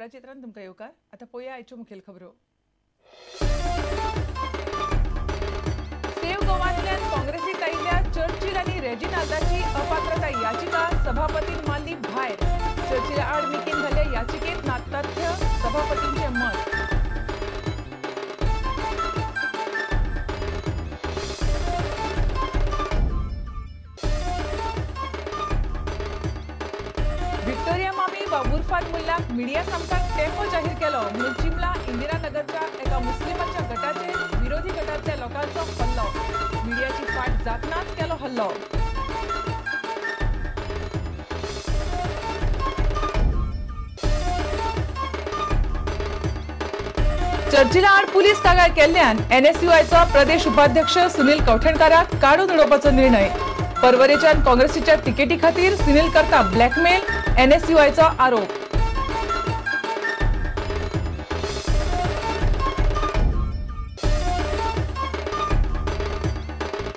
खबराचित्रान तुमकां येवकार. आतां पळोवया आयच्यो मुखेल खबरो. सेव गोवांतल्यान काँग्रेसीत आयिल्ल्या चर्चिल आनी रेजिनाल्दाची अपात्रता याचिका सभापतीन मारली भायर. चर्चिला आड मिटींग जाल्ल्या याचिकेत ना तथ्य, सभापतींचें मत. विक्टोरिया मामी वा उर्फान मुल्लाक मिडिया सामकार तेंको जाहीर केलो म्हणून चिमला इंदिरानगरच्या एका मुस्लिमाच्या गटाचेर विरोधी गटांतल्या लोकांचो हल्लो. मिडियाची फाट जातनाच केलो हल्लो. चर्चिला आड पुलीस कागाळ केल्ल्यान एनएसयूआयचो प्रदेश उपाध्यक्ष सुनील कवठणकाराक काडून उडोवपाचो निर्णय. परवरेच्यान काँग्रेसीच्या तिकेटी खातीर सुनील करता ब्लॅकमेल, एनएसयूआयचो आरोप.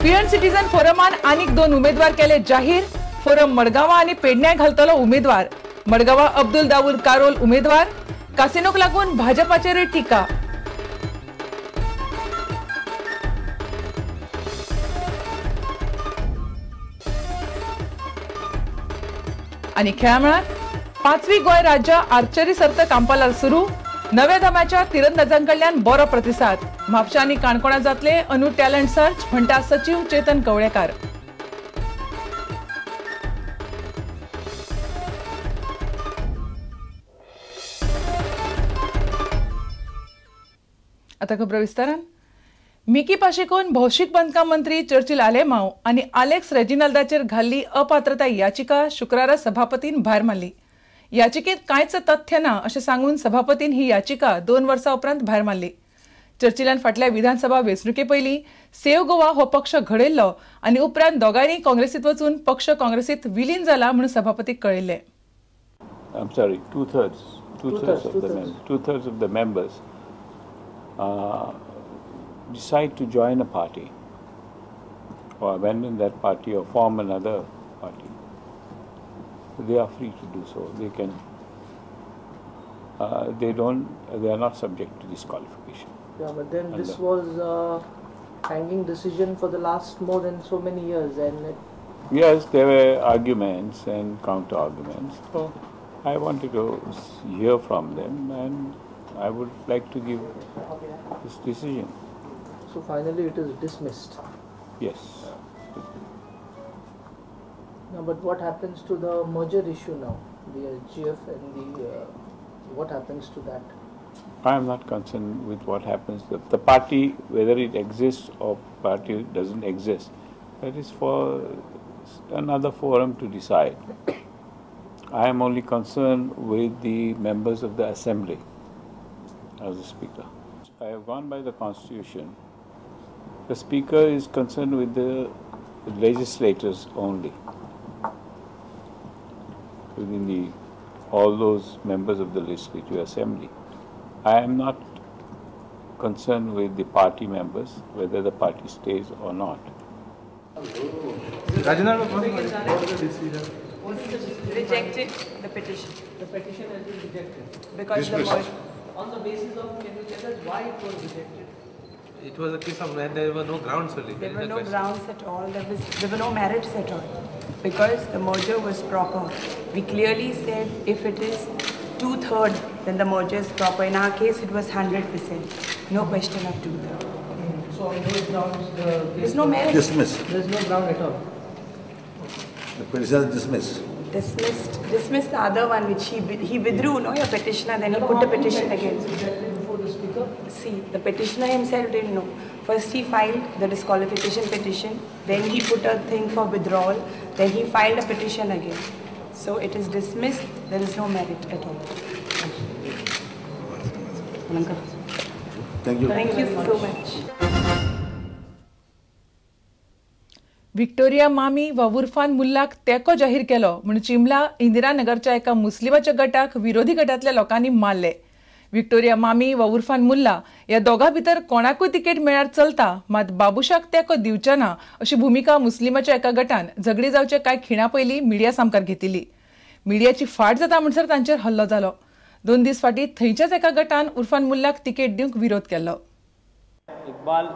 पिळर्ण सिटीजन फोरमान आनीक 2 उमेदवार केले जाहीर. फोरम मडगांवा आनी पेडण्यां घालतलो उमेदवार. मडगांवा अब्दुल दाऊद कारोल उमेदवार. कासिनोक लागून भाजपाचेरूय टिका. आनी खेळामळार 5वी गोंय राज्य आर्चरी सर्त कांपालार सुरू. नव्या दमाच्या तिरंदाजांकडल्यान बरो प्रतिसाद. म्हापशा आनी काणकोणा जातले अनू टॅलंट सर्च म्हणटा सचीव चेतन कवळेकार. आता खबर विस्तारान. मिकी पाशेकोन भौशीक बांदकाम मंत्री चर्चिल आलेमाव आनी आलेक्स रेजिनाल्दाचेर घाल्ली अपात्रता याचिका शुक्रारा सभापतीन भायर मारली. याचिकेत कांयच तथ्य ना अशें सांगून सभापतीन ही याचिका 2 वर्सां उपरांत भायर मारली. चर्चिलान फाटल्या विधानसभा वेंचणुके पयलीं सेव गोवा हो पक्ष घडयल्लो आनी उपरांत दोगांयनी काँग्रेसीत वचून पक्ष काँग्रेसीत विलीन जाला म्हणून सभापतीक कळयल्लें. I'm sorry, two-thirds of the members decide to join a party or abandon that party or form another party, they are free to do so. They can, they are not subject to disqualification. Yeah, but then this was a hanging decision for the last more than so many years, and it... Yes, there were arguments and counter arguments. So I wanted to hear from them, and I would like to give this decision. So finally it is dismissed? Yes. Now, but what happens to the merger issue now? The SGF and the, what happens to that? I am not concerned with what happens. The party, whether it exists or party doesn't exist, that is for another forum to decide. I am only concerned with the members of the assembly as a speaker. I have gone by the constitution. The speaker is concerned with the legislators only, within all those members of the legislative assembly. I am not concerned with the party members, whether the party stays or not. Rejected the petition. The petition has been rejected. Because the on the basis of, can you tell us why it was rejected? It was a case of when there were no grounds only. There were no grounds at all. There were no merits at all. Because the merger was proper. We clearly said if it is 2/3, then the merger is proper. In our case, it was 100%. No question of 2/3. So on those grounds, the there's no merit. Dismissed. There's no ground at all. The petition is dismissed. Dismissed the other one, which he withdrew, no, your petitioner, then he put the petition again. Exactly before the speaker? See, the petitioner himself didn't know. First he filed the disqualification petition, then he put a thing for withdrawal, then he filed a petition again. So it is dismissed, there is no merit at all. Thank you. Thank you so much. Victoria मामी वा उर्फान मुल्लाक तेंको जाहीर केलो म्हूण चिमला इंदिरानगरच्या एका मुस्लिमाच्या गटाक विरोधी गटांतल्या लोकांनी मारले. विक्टोरिया मामी वा उर्फान मुल्ला ह्या दोगां भितर कोणाकूय तिकेट मेळ्यार चलता, मात बाबुशाक तेंको दिवचे ना अशी भुमिका मुस्लिमाच्या एका गटान झगडी जावचे कांय खिणा पयलीं मिडिया सामकार घेतिल्ली. मिडियाची फाट जाता म्हणसर तांचेर हल्लो जालो. 2 दीस फाटीं थंयच्याच एका गटान उर्फान मुल्लाक तिकेट दिवंक विरोध केल्लो. इकबाल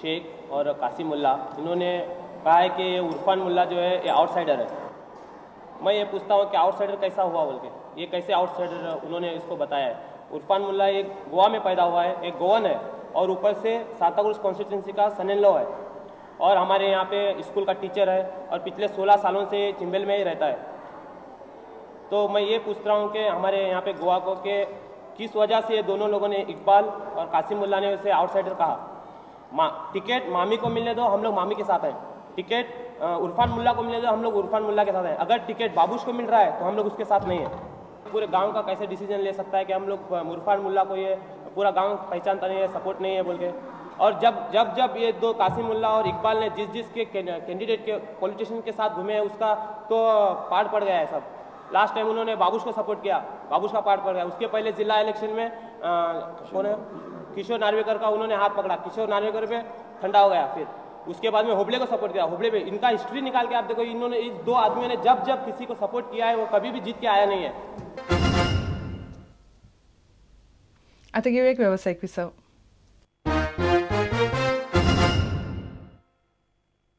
शेख और कासिम मुल्ला इन्होंने कहा है कि उर्फान मुल्ला जो है ये आउटसाइडर है. मैं ये पूछता हूँ कि आउटसाइडर कैसा हुआ बोल के, ये कैसे आउटसाइडर उन्होंने इसको बताया है. उर्फान मुल्ला एक गोवा में पैदा हुआ है, एक गोवन है और ऊपर से सांताक्रूज कॉन्स्टिट्यूंसी का सन इन लॉ है और हमारे यहाँ पे स्कूल का टीचर है और पिछले 16 सालों से चिंबेल में ही रहता है. तो मैं ये पूछ रहा हूँ कि हमारे यहाँ पे गोवा को कि किस वजह से ये दोनों लोगों ने, इकबाल और कासिम मुल्ला ने उसे आउटसाइडर कहा. टिकट मामी को मिलने दो, हम लोग मामी के साथ हैं. टिकट उर्फान मुल्ला को मिलने दो, हम लोग उर्फान मुल्ला के साथ हैं. अगर टिकट बाबूश को मिल रहा है तो हम लोग उसके साथ नहीं हैं. पूरे गांव का कैसे डिसीजन ले सकता है कि हम लोग उर्फान मुल्ला को ये पूरा गांव पहचानता नहीं है, सपोर्ट नहीं है बोल के. और जब जब जब ये दो कासिम मुल्ला और इकबाल ने जिस जिस K candidate K politician K साथ घूमे उसका तो पार पड़ गया है सब. लास्ट टाइम उन्होंने बाबूश को सपोर्ट किया, बाबूश का पार्ट पड़ गया. उसके पहले जिला इलेक्शन में कौन है, किशोर नार्वेकर का उन्होंने हाथ पकड़ा, किशोर नार्वेकर पे ठंडा हो गया. फिर उसके बाद में होबले को सपोर्ट किया, होबले पे. इनका हिस्ट्री निकाल के आप देखो, इन्होंने इस दो आदमियों ने जब जब किसी को सपोर्ट किया है वो कभी भी जीत के आया नहीं है. आता घेऊया एक व्यावसायिक विसव.